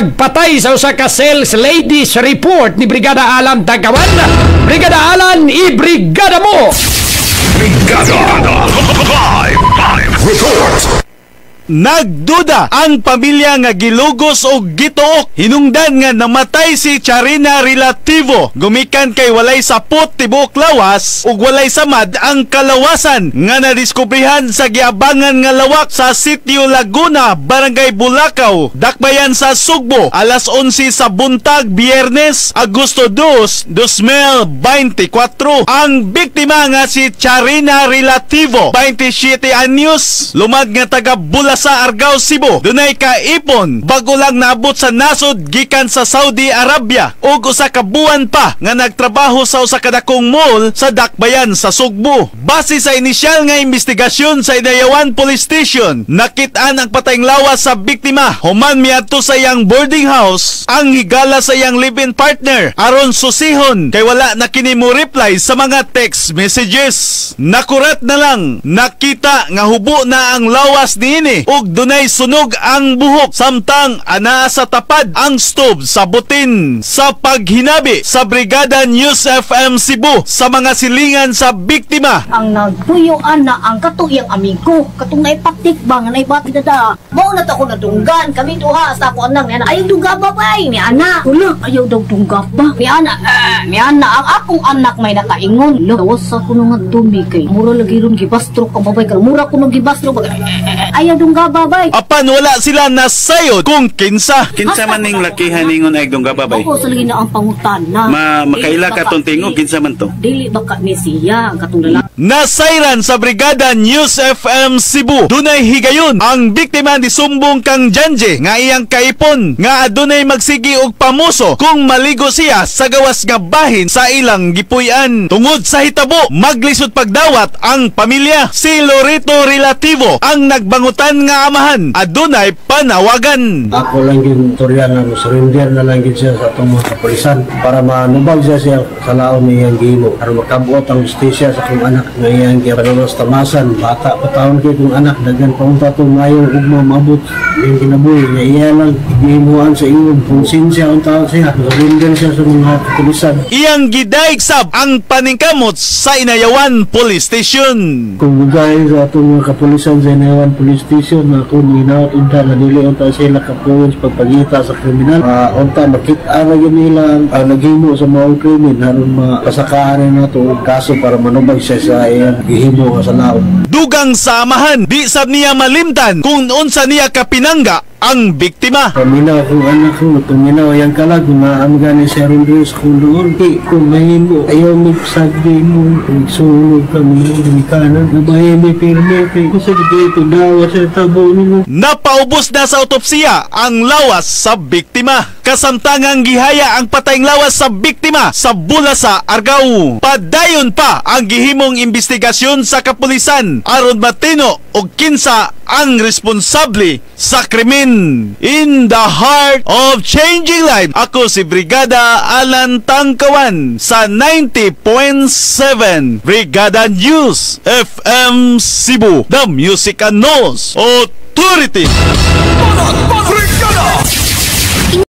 pagpatay sa usa ka sales ladies report ni Brigada Alan Tangkawan. Brigada Alan, ibrigada mo! Brigada Live Live Report. Nagduda ang pamilya nga gilugos og gituok hinungdan nga namatay si Charina Relativo gumikan kay walay sapot tibuok lawas ug walay samad ang kalawasan nga nadiskubrihan sa giabangan nga lawak sa Sitio Laguna, Barangay Bulakaw, Dakbayan sa Sugbo, alas 11 sa buntag, Biyernes, Agosto 2, 2024. Ang biktima nga si Charina Relativo, 27 anyos, lumad nga taga Bulasa, Argao, Cebu. Dunay kaipon bago lang naabot sa nasod gikan sa Saudi Arabia ug usa ka buwan pa nga nagtrabaho sa usa ka dakong mall sa Dakbayan sa Sugbo. Base sa inisyal nga investigasyon sa Inayawan Police Station, nakit-an ang patayng lawas sa biktima human miadto sa iyang boarding house ang higala sa iyang live-in partner aron susihon kay wala na kini mo reply sa mga text messages. Nakurat na lang nakita nga hubo na ang lawas niini ug dunay sunog ang buhok samtang anaa sa tapad ang stove sa butin. Sa paghinabi sa Brigada News FM Cebu sa mga silingan sa biktima, Ang nagpuyuan na ang kato iyang amigo, katong naipatik ba nga naibatik na da. Mao na to ako nadunggan kami duha sa ako anak niya. Ayaw dungga ba bay ni ana. Wala, ayaw daw dungga ba. Ni ana, ni ana ang akong anak may nakaingon. Lawas sa ko nga dumi kay mura lagi ron gibastro ka babay ka. Mura ko nung gibastro ba. Ayaw dungga babay. Apan wala sila nasayod kung kinsa. Kinsa man ning lakihan ningon ay dungga babay? Ako sa lagi na ang pangutana. Ma makaila Dili ka baka tong tingog ni- kinsa man to? Dili baka ni siya ang katong lalaki. Nasayran sa Brigada News FM Cebu. Dunay higayon ang biktima ni sumbong kang Janje nga iyang kaipon nga adunay magsigi og pamuso kung maligo siya sa gawas nga bahin sa ilang gipuy-an. Tungod sa hitabo, maglisod pagdawat ang pamilya. Si Loreto Relativo ang nagbangutan nga amahan adunay panawagan. Ako lang yun, turya nga, surrender na lang yun siya sa atong mga kapulisan para manubag siya siya sa laon niyang gihimo. Para makabuot ang justisya sa akong anak nga iyang gipanamas tamasan. Bata pa taon kay kong anak, daghan pa unta itong mayo ugma maabot iyang kinabuhi. Nga iya lang gihimuan sa ingon, konsensya unta siya, surrender siya sa mga kapulisan. Iyang gidaig sab ang paningkamot sa Inayawan Police Station. Kung gugay sa atong mga kapulisan sa Inayawan Police Station na kung hinaot unta na dili unta sila kapuyon sa pagpangita sa kriminal, unta makita na yun nila ang naghimo sa mga krimen aron mapasakaan na nato og kaso para manubag siya sa iyang gihimo nga sa laon. Dugang sa amahan, di sab niya malimtan kung unsa niya kapinangga ang biktima. Paminaw kong anak ko, paminaw yang kalag, kung naam gani siya ron diri sa kong doon. Di, kung mahimo, ayaw mi sagdi mo, sulog kami, kanan, nabahay mi pirmi, kay kung sa dito, dawa sa tabo nimo. Napaubos na sa autopsiya ang lawas sa biktima. Kasamtangang gihaya ang patayng lawas sa biktima sa Bulasa, Argao. Padayon pa ang gihimong investigasyon sa kapulisan aron matino og kinsa ang responsable sa krimen. In the heart of changing life, ako si Brigada Alan Tangkawan sa 90.7 Brigada News FM Cebu, the Music and News Authority. Brigada.